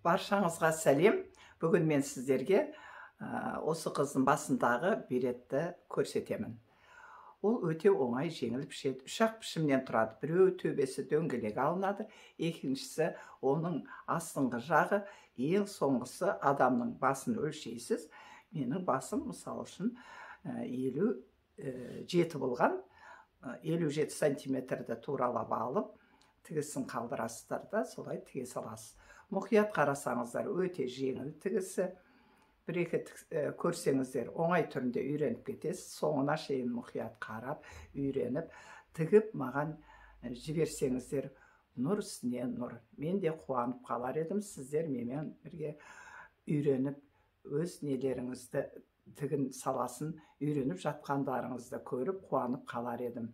Баршаңызға сәлем. Бүгін мен сіздерге осы қыздың басындағы беретті көрсетемін. Ол өте оңай жеңіл пішеді. Үш-ақ пішімнен тұрады. Біреуі төбесі дөңгелек алынады, екіншісі оның астыңғы жағы, ең соңғысы адамның басын өлшейсіз. Менің басым мысал үшін 57 болған. 57 сантиметрді туралап алып, тігісін қалдырасыздар да солай тіге саласыз. Мұқият қарасаңыздар өте жеңіл тігісі. Бір-екі көрсеңіздер оңай түрінде үйреніп кетесіз. Соңына шейін мұқият қарап, үйреніп, тігіп маған жіберсеңіздер нұр үстіне нұр. Мен де қуанып қалар едім. Сіздер менімен бірге үйреніп, өз нелеріңізді, тігін саласын үйреніп жатқандарыңызды көріп қуанып қалар едім.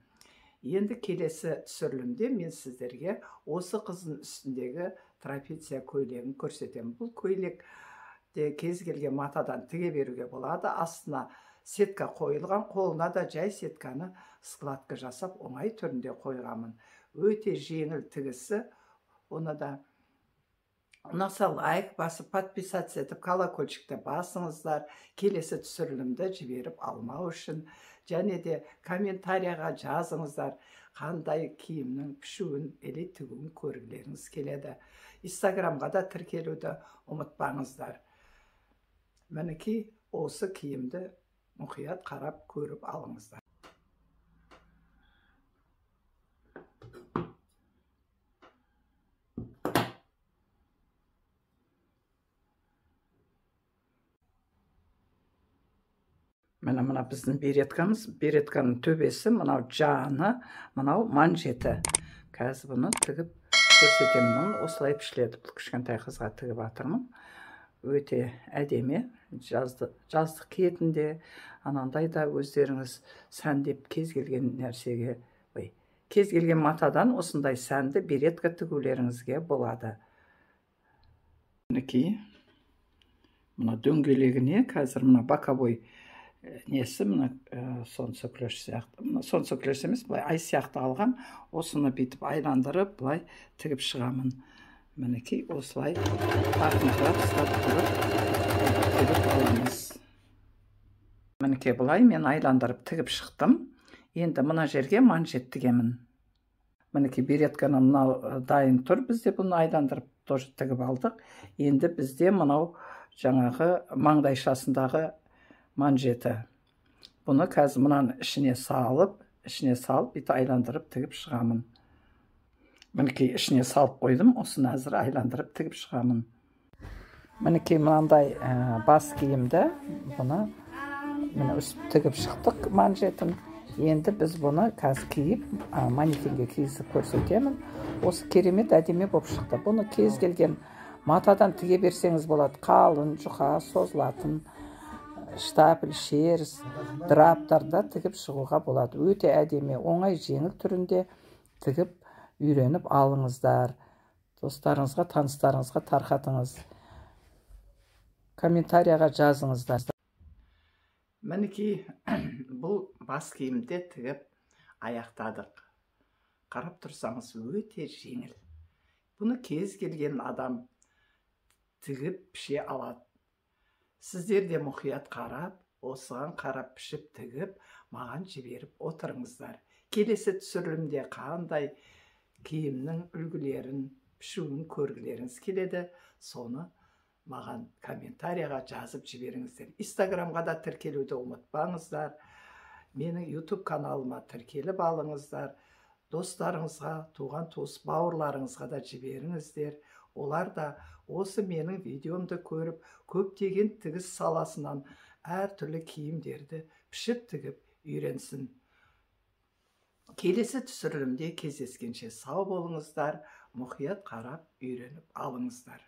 Енді келесі түсірілімде мен сіздерге осы қыздың үстіндегі трапеция көйлегін көрсетемін. Бұл көйлек де кез келген матадан тіге беруге болады. Астына сетка қойылған, қолына да жай сетканы складка жасап оңай түрінде қойғанмын. Өте жеңіл тігісі. Оны да ұнаса лайк басып, подписаться етіп, колокольчикті басыңыздар. Келесі түсірілімді жіберіп алмау үшін. Және де комментарияға жазыңыздар, қандай киімнің пішуін или тігуін көргілеріңіз келеді. Инстаграмға да тіркелуді ұмытпаңыздар. Мінекей осы киімді мұқият қарап көріп алыңыздар. Міне мына біздің береткамыз, беретканың төбесі, мынау жаны, мынау манжеті. Қазір бұны тігіп көрсетемін. Осылай пішіледі. Бұл кішкентай қызға тігіп жатырмын. Өте әдемі, жаздық киетінде, анандай да өздеріңіз сәндеп кез келген нәрсеге, кез келген матадан осындай сәнді беретка тігулеріңізге болады. Мінекей, мына дөңгелегіне қазір мына боковой несі, мына солнцеклеш сияқты, мына солнцеклеш емес, былай ай сияқты алған, осыны бүйтіп айландырып, былай тігіп шығамын. Мінекей осылай тартыңқырап ұстап тұрып тігіп аламыз. Мінекей былай мен айландырып тігіп шықтым. Енді мына жерге манжет тігемін. Мінекей беретканы мынау дайын тұр, бізде бұны айландырып тоже тігіп алдық. Енді бізде мынау жаңағы маңдайшасындағы манжеті. Бұны қазір мынаның ішіне салып, бүйтіп айландырып тігіп шығамын. Мінекей ішіне салып қойдым, осыны әзір айландырып тігіп шығамын. Мінекей мынандай бас киімді, бұны міне өсіп тігіп шықтық манжетін. Енді біз бұны қазір киіп, манекенге кигізіп көрсетемін. Осы керемет әдемі болып шықты. Бұны кез келген матадан тіге берсеңіз болады. Қалын, жұқа, созылатын, штапель, шерсть, драптарда тігіп шығуға болады. Өте әдемі, оңай, жеңіл түрінде тігіп үйреніп алыңыздар. Достарыңызға, таныстарыңызға тарқатыңыз. Комментарияға жазыңыздар. Мінекей бұл бас киімді тігіп аяқтадық. Қарап тұрсаңыз өте жеңіл. Бұны кез келген адам тігіп піше алады. Сіздер де мұқият қарап, осыған қарап пішіп тігіп, маған жіберіп отырыңыздар. Келесі түсірілімде қандай киімнің үлгілерін, пішуін көргілеріңіз келеді, соны маған комментарияға жазып жіберіңіздер. Инстаграмға да тіркелуді ұмытпаңыздар. Менің YouTube каналыма тіркеліп алыңыздар. Достарыңызға, туған туыс бауырларыңызға да жіберіңіздер. Олар да осы менің видеомды көріп, көптеген тігіс саласынан әртүрлі киімдерді пішіп тігіп үйренсін. Келесі түсірілімде кездескенше сау болыңыздар, мұқият қарап үйреніп алыңыздар.